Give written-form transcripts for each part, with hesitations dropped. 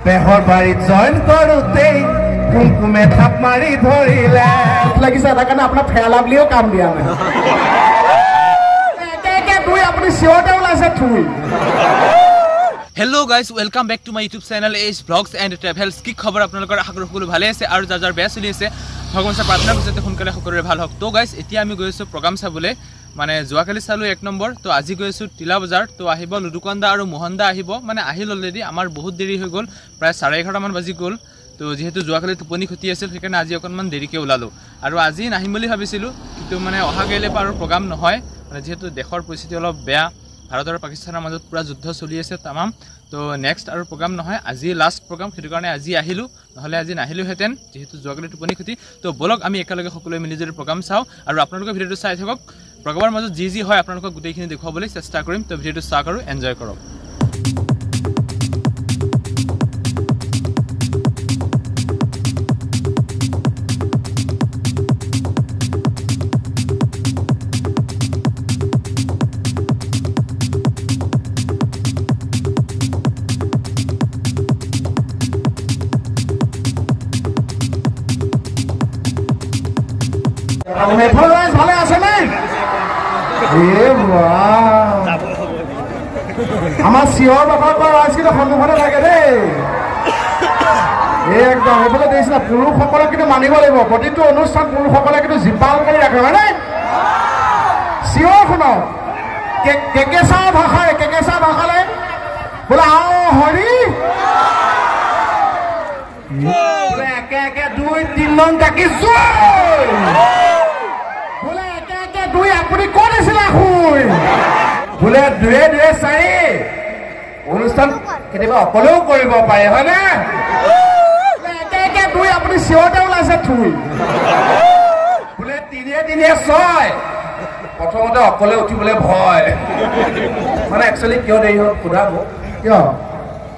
বেহৰ বাৰীত জইন কৰোঁতেই কুমকুমে থাপ মাৰি ধৰিলে। লাগিছে এটা কাৰণে আপোনাৰ ফেলা বুলিও কাম দিয়া নাই। একে দুই আপুনি চিঞৰতে ওলাইছে থুই। Hello guys, welcome back to my YouTube channel H vlogs and travels. কি খবৰ আপোনালোকৰ? আশা কৰোঁ সকলো ভালে আছে আৰু যাৰ যাৰ বেয়া চলি আছে ভগৱান প্ৰাৰ্থনা কৰিছে যাতে সোনকালে সকলোৰে ভাল হওক। তো গাইজ, এতিয়া আমি গৈ আছোঁ প্ৰগ্ৰাম চাবলৈ। মানে যোৱাকালি চালোঁ এক নম্বৰ, তো আজি গৈ আছোঁ টিলা বজাৰ। তো আহিব লুডুকন্দা আৰু মোহনদা আহিব, মানে আহিল অলৰেডি। আমাৰ বহুত দেৰি হৈ গ'ল, প্ৰায় 11:30মান বাজি গ'ল। তো যিহেতু যোৱাকালি টোপনি ক্ষতি আছিল, সেইকাৰণে আজি অকণমান দেৰিকৈ ওলালোঁ। আৰু আজি নাহিম বুলি ভাবিছিলোঁ, কিন্তু মানে অহা কাইলৈ পৰা আৰু প্ৰগ্ৰাম নহয়। মানে যিহেতু দেশৰ পৰিস্থিতি অলপ বেয়া, ভাৰত আৰু পাকিস্তানৰ মাজত পূৰা যুদ্ধ চলি আছে তামাম। তো নেক্সট আৰু প্ৰগ্ৰাম নহয়, আজি লাষ্ট প্ৰগ্ৰাম, সেইটো কাৰণে আজি আহিলোঁ, নহ'লে আজি নাহিলোহেঁতেন যিহেতু যোৱাকালি টোপনি ক্ষতি। তো ব'লক আমি একেলগে সকলোৱে মিলি জুলি প্ৰগ্ৰাম চাওঁ আৰু আপোনালোকে ভিডিঅ'টো চাই থাকক। প্ৰগ্ৰামৰ মাজত যি যি হয় আপোনালোকক গোটেইখিনি দেখুৱাবলৈ চেষ্টা কৰিম। তো ভিডিঅ'টো চাওক আৰু এনজয় কৰক। ভালে আছে নে? আমাৰ চিঞৰ বাখৰ কৰা ৰাইজ কিন্তু সন্মুখতে থাকে দেই, একদম। সেইফালে দেখিছে না, পুৰুষসকলক কিন্তু মানিব লাগিব। প্ৰতিটো অনুষ্ঠান পুৰুষসকলে কিন্তু জীপাল কৰি ৰাখে, হয়নে? চিঞৰ শুনক, কেকেচা ভাষাৰে, কেকেচা ভাষাৰে বোলে আও হৰি, বোলে একে একে দুই তিন নং কাকি জয়, বোলে একে একে দুই আপুনি ক'ত আছিলে শুই, বোলে দুয়ে দুয়ে চাৰি। অনুষ্ঠান কেতিয়াবা অকলেও কৰিব পাৰে, হয়নে? বোলে একে একে দুই আপুনি চিঞৰতে ওলাইছে থুই, বোলে তিনিয়ে তিনিয়ে ছয়। প্ৰথমতে অকলে উঠিবলৈ ভয়। মানে একচুৱেলি কিয় দেৰি হ'ল সোধা মোক? কিয়?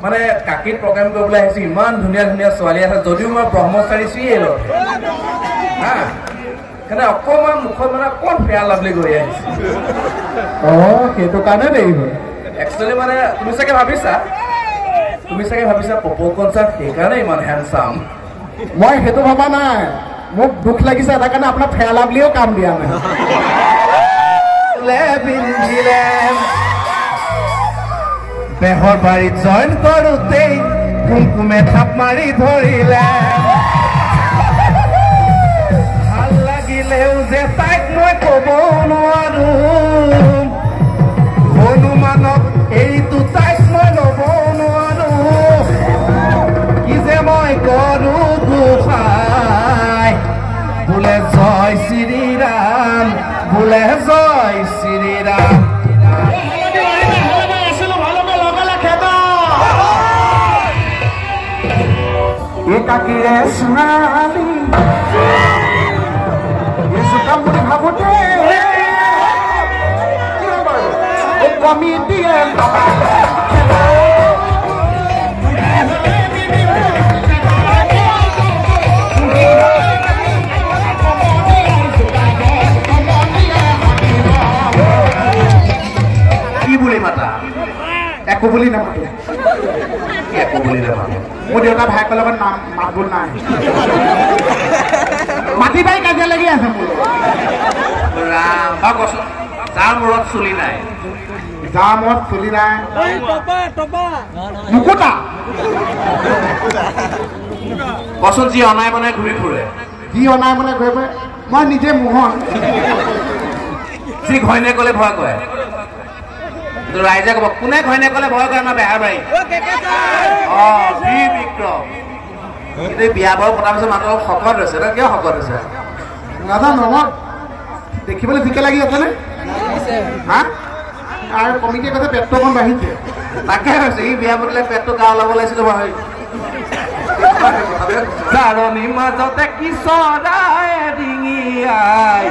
মানে কাকীত প্ৰগ্ৰেম কৰিবলৈ আহিছো, ইমান ধুনীয়া ধুনীয়া ছোৱালী আছে, যদিও মই ব্ৰহ্মচাৰী চিৰিয়েলত, হা, সেইকাৰণে অকণমান মুখত মানে অকণমান ফেয়াৰ লাভলি গৈ আহিছো। অ, সেইটো কাৰণে দেৰি হ'ল। একচুৱেলি মানে তুমি চাগে ভাবিছা পপকন ছাৰ সেইকাৰণে ইমান হেণ্ডচাম। মই সেইটো ভবা নাই। মোক দুখ লাগিছে এটা কাৰণে আপোনাৰ ফেয়াৰ লাভলিও কাম দিয়া নাই। পিন্ধিলে বেহৰ বাৰীত জইন কৰোঁতেই কুমকুমে থাপ মাৰি ধৰিলে। ভাল লাগিলেও যে তাইক মই ক'ব নোৱাৰো, হনুমানক এইটো তাইক মই ল'ব নোৱাৰো। কি যে মই কৰো গোসাই, বোলে জয় শ্ৰীৰাম, বোলে জয় শ্ৰীৰাম। কাকিৰে ছোৱালী জোকাম বুলি ভাবোতে কমিটিয়ে কি বুলি মাতা? একো বুলি নামাতো। একো বুলি নামাতো। মোৰ দেউতা ভায়েকৰ লগত নাম মাতবোল নাই, মাটি বাৰী কাজিয়া লাগি আছে মোৰ। ৰাম বা কচোন, যাৰ মূৰত চুলি নাই, যাৰ মূৰত চুলি নাই, মুকুতা। কচোন, যি অনাই বনাই ঘূৰি ফুৰে, যি অনাই বনাই ঘূৰি ফুৰে, মই নিজে মোহন। যি ঘৈণীয়ে ক'লে ভয় কৰে, ৰাইজে ক'ব কোনে ঘৈণীয়ে ক'লে ভয় কৰে? আমাৰ বেহাৰ বাৰী অ বীৰ বিক্ৰম। কিন্তু বিয়া বাৰু পতাৰ পিছত মানুহ অলপ শকত হৈছে। কিয় শকত হৈছে নাজানো। আমাক দেখিবলৈ ঠিকে লাগি আছে নে? হা, আৰু কমিটিয়ে কৈছে পেটটো অকণ বাঢ়িছে। তাকে হৈছে, সি বিয়া পাতিলে পেটটো গা ওলাব লাগিছিলে। জাৰণি মাজতে কি চৰাই ডিঙিয়াই,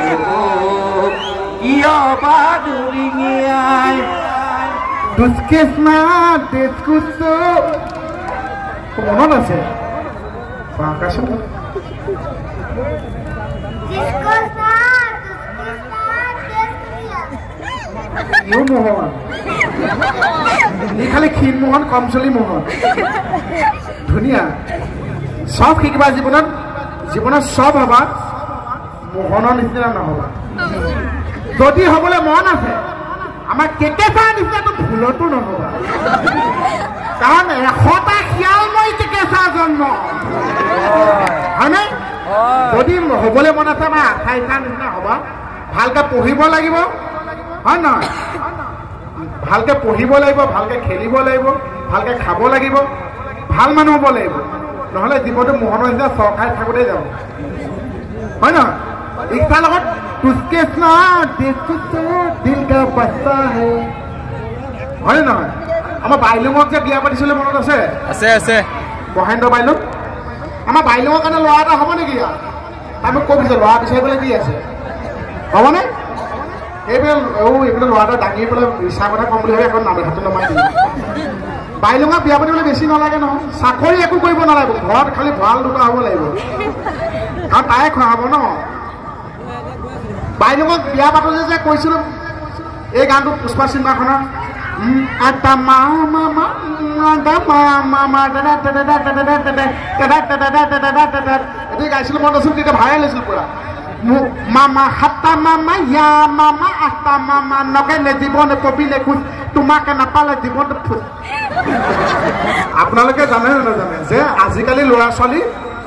কিয় বা দুৰিঙিয়াই মনত আছে। মোহন, ই খালি ক্ষীণ মোহন, কম চলি মোহন। ধুনীয়া। চব শিকিবা জীৱনত, জীৱনত চব হবা, মোহনৰ নিচিনা নহবা। যদি হবলৈ মন আছে আমাৰ কেকেচা নিচিনাটো ভুলতো নহবা, কাৰণ 100টা শিয়াল মই কেকেচা জন্ম, হয়নে? যদি হবলৈ মন আছে আমাৰ আঠাইছা নিচিনা হবা। ভালকে পঢ়িব লাগিব, হয় নহয়? ভালকে পঢ়িব লাগিব, ভালকে খেলিব লাগিব, ভালকে খাব লাগিব, ভাল মানুহ হ'ব লাগিব। নহ'লে জীৱনটো মোহনৰ নিচিনা চৰকাৰে থাকোঁতে যাব, হয় নহয়? ইচ্ছাৰ লগত হয় নহয়? আমাৰ বাইলুঙক যে বিয়া পাতিছিলে মনত আছে? আছে আছে। মহেন্দ্ৰ বাইলুং। আমাৰ বাইলুঙৰ কাৰণে ল'ৰা এটা হ'ব নেকি? ইয়াত তাই মোক কৈ দিছে ল'ৰা বিচাৰিবলৈ দি আছে, হ'বনে? এইবিলাক এইবিলাক ল'ৰা এটা দাঙি পেলাই মিছা কথা ক'ম বুলি ভাবি এখন নামে হাতটো নমাই দিলে। বাইলুঙক বিয়া পাতিবলৈ বেছি নালাগে নহয়, চাকৰি একো কৰিব নালাগিব, ঘৰত খালি ভঁৰাল দুটা হ'ব লাগিব, কাৰণ তাই খুৱাব ন। বাইলুঙক বিয়া পাতোতে যে কৈছিলোঁ এই গানটো পুষ্পা চিনেমাখনৰ, এইটো গাইছিলোঁ মনত আছিল, তেতিয়া ভাইৰেল হৈছিল পুৰা। মামা সাতটা মামা ইয়া মামা আঠটা মামা নগেনে জীৱন কবিলে খোজ, তোমাকে নাপালে জীৱনটো খোজ। আপোনালোকে জানে নে নাজানে যে আজিকালি ল'ৰা ছোৱালী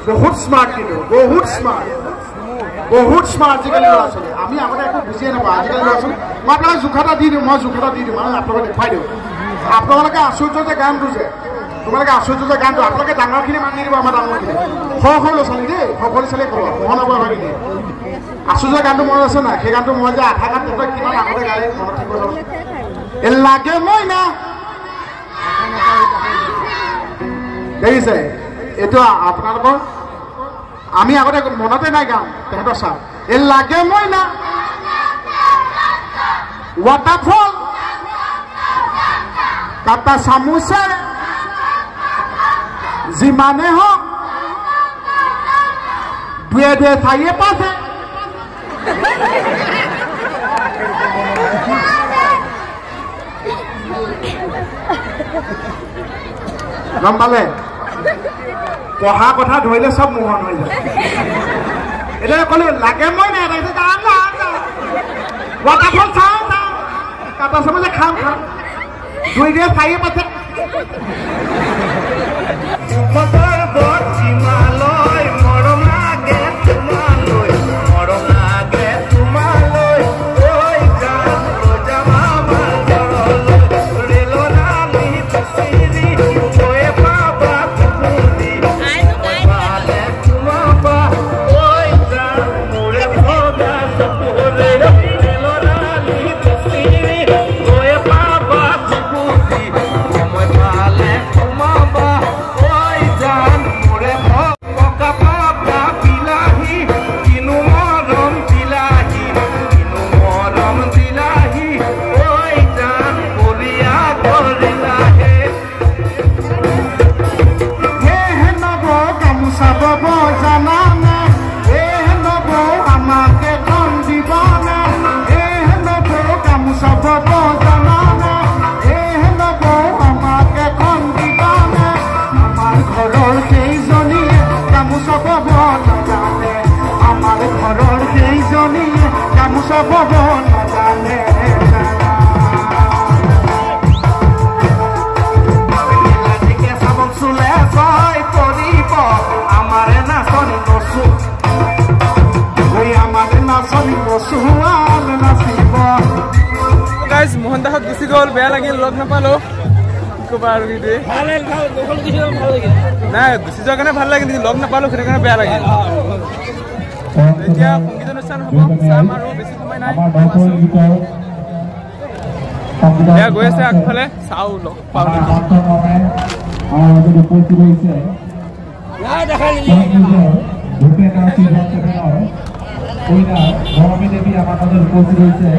বহুত স্মাৰ্ট, কিন্তু বহুত স্মাৰ্ট, বহুত স্মাৰ্ট আজিকালি ল'ৰা ছোৱালী। আমি আগতে একো বুজিয়ে নাপাওঁ। আজিকালি ল'ৰা ছোৱালী, মই আপোনালোক জোখ এটা দি দিওঁ, মই জোখ এটা দি দিওঁ, মানে আপোনালোকে দেখুৱাই দিওঁ। আপোনালোকে আচৰ্য যে গানটো যে, তোমালোকে আচৰ্য যে গানটো, আপোনালোকে ডাঙৰখিনি মানি নিদিব, আমাৰ ডাঙৰখিনি সৰু সৰু ল'ৰা ছোৱালী দেই, সৰু সৰু ছোৱালীয়ে ক'ব মোহনৰ বয়সখিনি। আচৰ্য গানটো মনত আছে নাই? সেই গানটো মই যে আধা গান তেখেতক কিমান আগতে গাই মনত থাকিব লাগে মই না দেখিছে। এইটো আপোনালোকৰ আমি আগতে মনতে নাই গান তেখেতৰ চাওঁ। এই লাগে মই না ৱাটাৰফল কাটা চামুচে যিমানে হওক দুয়ে দুয়ে চাৰিয়ে পাঁচে। গম পালে? পঢ়া কথা ধৰিলে চব মোহন হৈ যায়। এতিয়া ক'লো লাগে মই নাই, ৱাটাৰফল চাওঁ চাওঁ, কাটা চামুচে খাম খাম, দুই দুয়ে চাৰিয়ে পাঁচে। মোহন দাসত গুচি গ'ল, বেয়া লাগিল, লগ নাপালো। ক'বা আৰু নাই, গুচি যোৱাৰ কাৰণে ভাল লাগিল, লগ নাপালো সেইটো কাৰণে বেয়া লাগিল। এতিয়া সংগীত অনুষ্ঠান হ'ব, চাম আৰু বেছি সময় নাই। এয়া গৈ আছে আগফালে, চাওঁ লগ পাওঁ নেকি। দেৱী আমাৰ মাজত উপস্থিত হৈছে।